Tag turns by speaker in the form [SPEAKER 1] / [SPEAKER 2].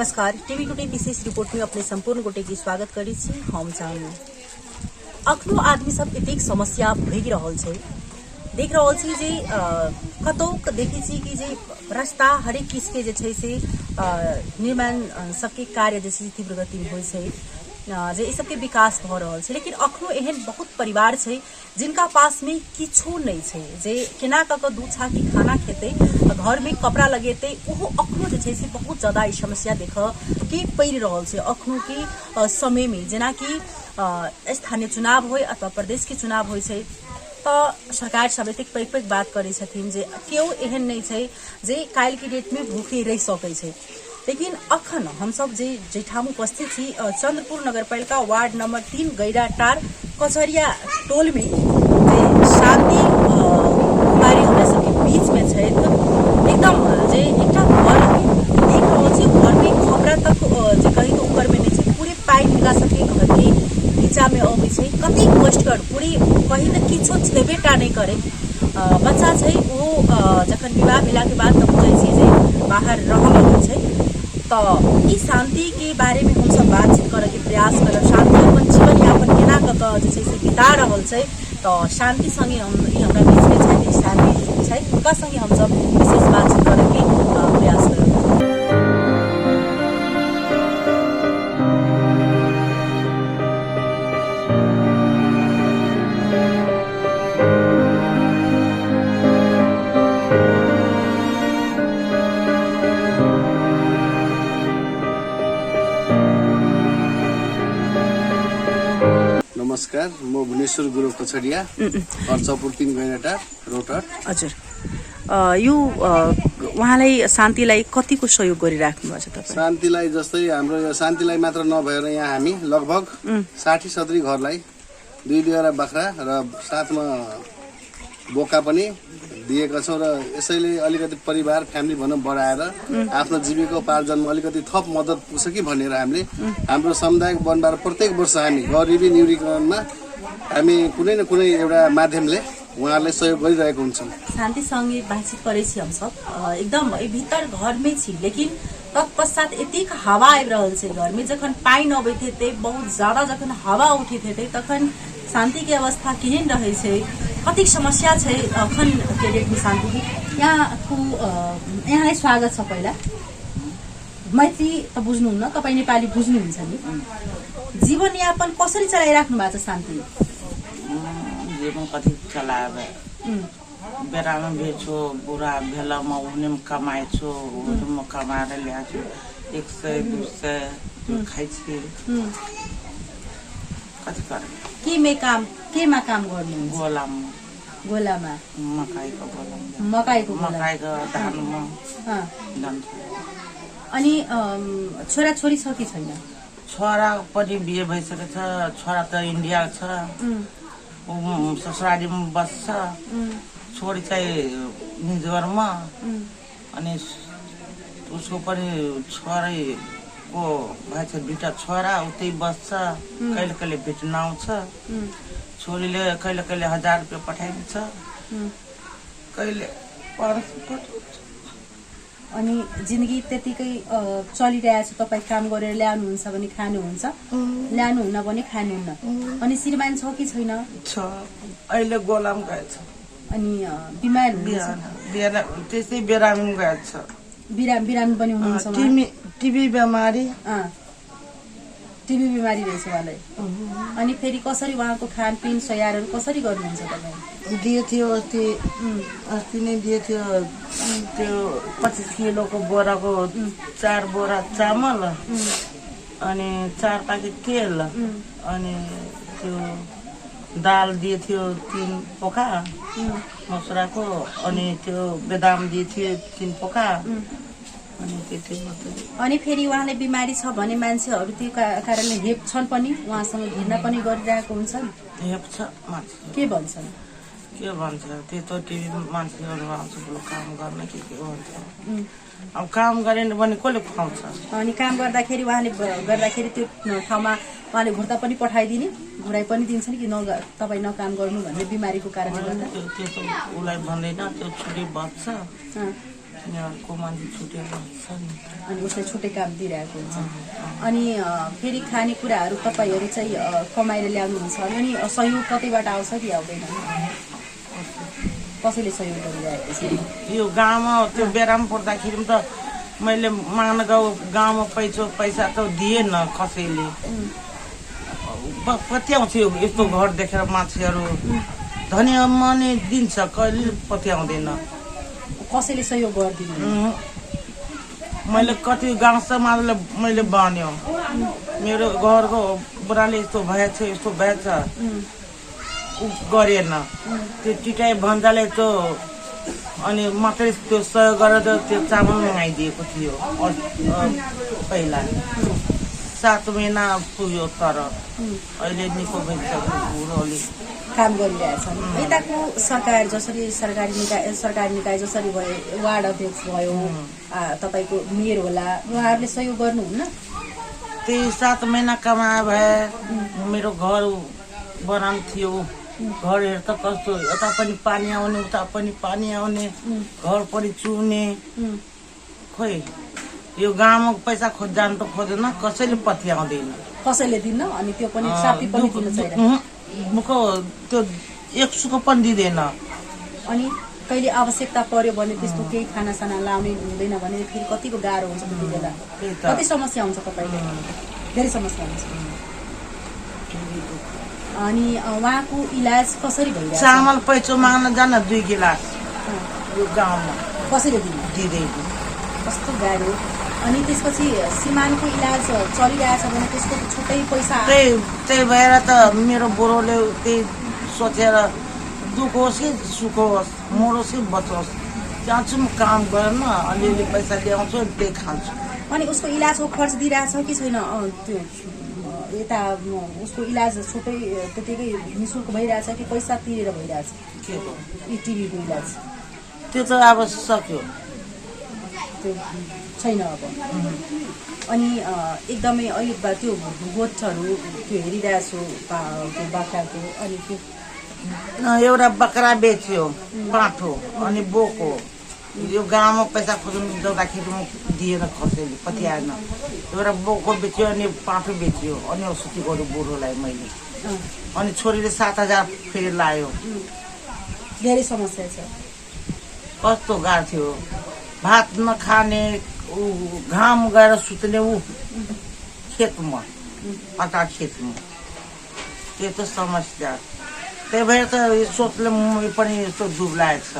[SPEAKER 1] नमस्कार TV today विशेष report में अपने संपूर्ण गोटे की स्वागत करी छी हम चाहू अखनो आदमी सब एतेक समस्या भोगि रहल छै देख रहल छी जे कतौ देखै छी कि जे रास्ता हरेक किस के जे छै से निर्माण सबके कार्य जे छै तीव्र गति में होय छै जे ई सबके विकास भ रहल छै लेकिन अखनो एहन बहुत परिवार छै जिनका पास में किछो नहीं छै जे केना क दू छाकी खाना खेते घर में कपड़ा लगेते ओहो अखनो जे छै से बहुत ज्यादा ई समस्या देख के पड़ि रहल छै अखनो के समय में जेना कि स्थानीय चुनाव होय अथवा प्रदेश के चुनाव होय छै तो सरकार सब एतेक पैघ पैघ बात करे छथिन जे केओ एहन नहीं छै जे काल्हि के डेट में भूखे रहि सकै छै लेकिन अखन हम सब जे ठाम उपस्थित छी चंद्रपुर नगरपालिका वार्ड नंबर 3 गैराटार कचहरिया टोल में जे शांति कुमारी हमरा सबके बीच में छै एकदम जे एकटा घर देख रहल छी घर में खपरा तक जे कही तो ऊपर में नहीं छै पूरे पाइप मिला सके घर के नीचा में अबै छै कति कष्टकर पूरी कही त किछो छेबेटा नहीं करे बच्चा छै ओ जखन विवाह भेला के बाद त बुझै छी जे बाहर रह लगै छै तो ई शांति के बारे में हम सब बातचीत करे के प्रयास करब शांति अपन जीवन यापन केना क जे छै से बिता रहल छै तो शांति संगे हम ई हमरा बीच में छै शांति छै उनका संगे हम सब विशेष बातचीत करे के प्रयास करब
[SPEAKER 2] नमस्कार म भुवनेश्वर गुरु कछडिया चौपुर 3 गैराटार रोटर
[SPEAKER 1] हजुर यो उहाँलाई शान्तिलाई कतिको सहयोग गरिराख्नु भएको छ तपाईँ
[SPEAKER 2] शान्तिलाई जस्तै हाम्रो यो शान्तिलाई मात्र नभएर यहाँ हामी लगभग 60-70 घरलाई दुईवटा बाख्रा र साथमा बोका पनि दिएका छौं र यसैले अलिकति परिवार फ्यामिली भन्न बढाएर आफ्नो जीविकोपार्जनमा अलिकति थप मद्दत पुग्छ कि भनेर हामीले हाम्रो सामुदायिक वनबाट प्रत्येक वर्ष हामी गरिबी न्यूनीकरणमा हामी कुनै न कुनै एउटा माध्यमले उहाँहरूलाई सहयोग गरिरहेको हुन्छौं
[SPEAKER 1] शान्ति सँगै बातचीत करै छी हम सब एकदम भीतर घर में छी लेकिन तत्पश्चात एतेक हवा आबि रहल छै घर में जखन पानी अबैत हेतै बहुत ज्यादा जखन हवा उठैत हेतै तखन शान्ति के अवस्था केहन रहै छै कति समस्या छै अखन के डेट में शान्ति की यहाँलाई स्वागत छ पहिला मैत्री त बुझ्नुहुन्न तपाईँ नेपाली बुझ्नुहुन्छ नि जीवन यापन कसरी चलाइराख्नु भएको छ शान्ति
[SPEAKER 3] जीवन कति चलाए बेरामा बेचो बुढा भेलामा उनीम कमाएछु उनीम कमाएर ल्याछु 100-200 खाइछि कति गर्ने
[SPEAKER 1] केमा काम गर्नुहुन्छ गोलामा मकैको
[SPEAKER 3] धानमा
[SPEAKER 1] अनि छोरा छोरी छ कि छैन
[SPEAKER 3] छोरा पनि बिहे भइसकेको छ छोरा त इन्डिया छ ससुरालीमा बस्छ छोरी चाहिँ निजगरमा अनि उसको पनि छोराको भएछ दुईटा छोरा उतै बस्छ कहिले कहिले भेट्न आउँछ छोरीले कहिले कहिले 1000 रुपैयाँ पठाइदिन्छ कहिले 500 पठाउँछ
[SPEAKER 1] अनि जिन्दगी त्यतिकै चलिरहेछ तपाईँ काम गरेर ल्याउनुहुन्छ भने खानुहुन्छ ल्याउनुहुन्न भने खानुहुन्न अनि श्रीमान छ कि छैन
[SPEAKER 3] छ अहिले गोलाम गएछ
[SPEAKER 1] अनि बिमार हुनुहुन्छ
[SPEAKER 3] त्यसै बिरामी गएछ
[SPEAKER 1] बिरामी पनि हुनुहुन्छ
[SPEAKER 3] टिबी बिमारी
[SPEAKER 1] रहेछ उहाँलाई अनि फेरि कसरी उहाँको खानपिन सयारहरू कसरी गर्नुहुन्छ तपाईँ
[SPEAKER 3] दिए थियो अस्ति नै दिए थियो त्यो 25 किलोको बोराको 4 बोरा चामल अनि 4 प्याकेट तेल अनि त्यो दाल दिए थियो 3 पोका मसुराको अनि त्यो बदाम दिए थियो 3 पोका अनि त्यति मात्र
[SPEAKER 1] अनि फेरि उहाँले बिमारी छ भने मान्छेहरू त्यो कारणले हेप्छन् पनि उहाँसँग घृणा पनि गरिरहेको हुन्छन्
[SPEAKER 3] हेप्छ मान्छे
[SPEAKER 1] के भन्छन्
[SPEAKER 3] त्यो त टिभीमा मान्छेहरू आउँछ काम गर्न के भन्छ अब काम गरेन भने कसले खुवाउँछ
[SPEAKER 1] अनि काम गर्दाखेरि उहाँले गर्दाखेरि त्यो ठाउँमा उहाँले घुर्ता पनि पठाइदिने घुराइ पनि दिन्छ नि कि तपाईँ नकाम गर्नु भन्ने बिमारीको कारणले गर्दा
[SPEAKER 3] त्यो उसलाई भन्दैन त्यो छोरी बच्छ यहाँको मान्छे छुटेर छ नि।
[SPEAKER 1] अनि उसले छुट्टै काम दिइरहेको हुन्छ। अनि फेरि खानेकुराहरू तपाईँहरू चाहिँ कमाएर ल्याउनुहुन्छ अनि सहयोग कतैबाट आउँछ कि आउँदैन? कसैले सहयोग गरिरहेको छ?
[SPEAKER 3] यो गाउँमा त्यो बेराम पर्दाखेरि त मैले माग्न गयो गाउँमा पैसा त दिएन कसैले। पत्याउँथ्यो यस्तो घर देखेर मान्छेहरू धनियाँ मनी दिन्छ, कहिले पत्याउँदैन।
[SPEAKER 1] कसैले सहयोग गरिदिनु?
[SPEAKER 3] मैले कति गाउँ समाजलाई मैले बन्यो। मेरो घरको बुढाले यस्तो भएछ ऊ गरेन। त्यो टिटाई भन्जाले त्यो अनि मात्रै त्यो सहयोग गरेर त्यो चामल मगाइदिएको थियो पहिला। 7 महिना पुग्यो तर अहिले निको भइसक्यो बुढोले।
[SPEAKER 1] काम गरिरहेछन्। यताको सरकार जसरी सरकारी निकाय जसरी भयो, वार्ड अध्यक्ष भयो, तपाईँको मेयर होला, उहाँहरूले सहयोग गर्नुहुन्न?
[SPEAKER 3] त्यही 7 महिना कमाए भए मेरो घर बनाउनु थियो। घर हेर्दा कस्तो, यता पनि पानी आउने उता पनि पानी आउने, घर पनि चुने। खोइ यो गाउँमा पैसा खोज्जान त खोजेन, कसैले पत्याउँदैन।
[SPEAKER 1] कसैले दिन्न अनि त्यो पनि सापी पनि दिन चाहिरहेको।
[SPEAKER 3] मुखो त्यो 1 सुको पनि दिँदैन।
[SPEAKER 1] अनि कहिले आवश्यकता पर्यो भने त्यस्तो केही खानासाना लाउने हुँदैन भने फेरि कतिको गाह्रो हुन्छ त्यति बेला। कति समस्या हुन्छ तपाईँले? धेरै समस्या हुन्छ। अनि उहाँको इलाज कसरी भइरहेछ?
[SPEAKER 3] चामल पैसो माग्न जान 2 गिलास यो गाउँमा
[SPEAKER 1] कसैले
[SPEAKER 3] दिँदैन।
[SPEAKER 1] कस्तो गाह्रो। अनि त्यसपछि श्रीमानको इलाज चलिरहेछ भने त्यसको छुट्टै पैसा?
[SPEAKER 3] त्यही भएर त मेरो बुढोले त्यही सोचेर दुःख होस् कि सुख होस्, मरोस् कि बचोस्, जान्छु म काम गर्न, अलिअलि पैसा ल्याउँछु त्यही खान्छु।
[SPEAKER 1] अनि उसको इलाजको खर्च दिइरहेछ कि छैन? त्यो यता उसको इलाज छुट्टै त्यतिकै निःशुल्क भइरहेछ कि पैसा तिरेर भइरहेछ? यो टिभीको इलाज
[SPEAKER 3] त्यो त अब सक्यो,
[SPEAKER 1] त्यो छैन अब। अनि एकदमै अहिले त्यो गोठहरू त्यो हेरिरहेछु त्यो बाख्राको। अनि त्यो
[SPEAKER 3] एउटा बकरा बेच्यो, पाठो अनि बोको। यो गाउँमा पैसा खोज्नु जाँदाखेरि म दिएन, कसैले पत्याएन। एउटा बोको बेच्यो अनि पाठो बेच्यो अनि औषधि गर्यो बुढोलाई मैले। अनि छोरीले 7000 फेरि लायो।
[SPEAKER 1] धेरै समस्या छ।
[SPEAKER 3] कस्तो गाह्रो थियो, भात नखाने, घाम गएर सुत्ने ऊ खेतमा, अटा खेतमा। त्यो त समस्या। त्यही भएर त सोचले पनि यस्तो डुब्लाएको छ।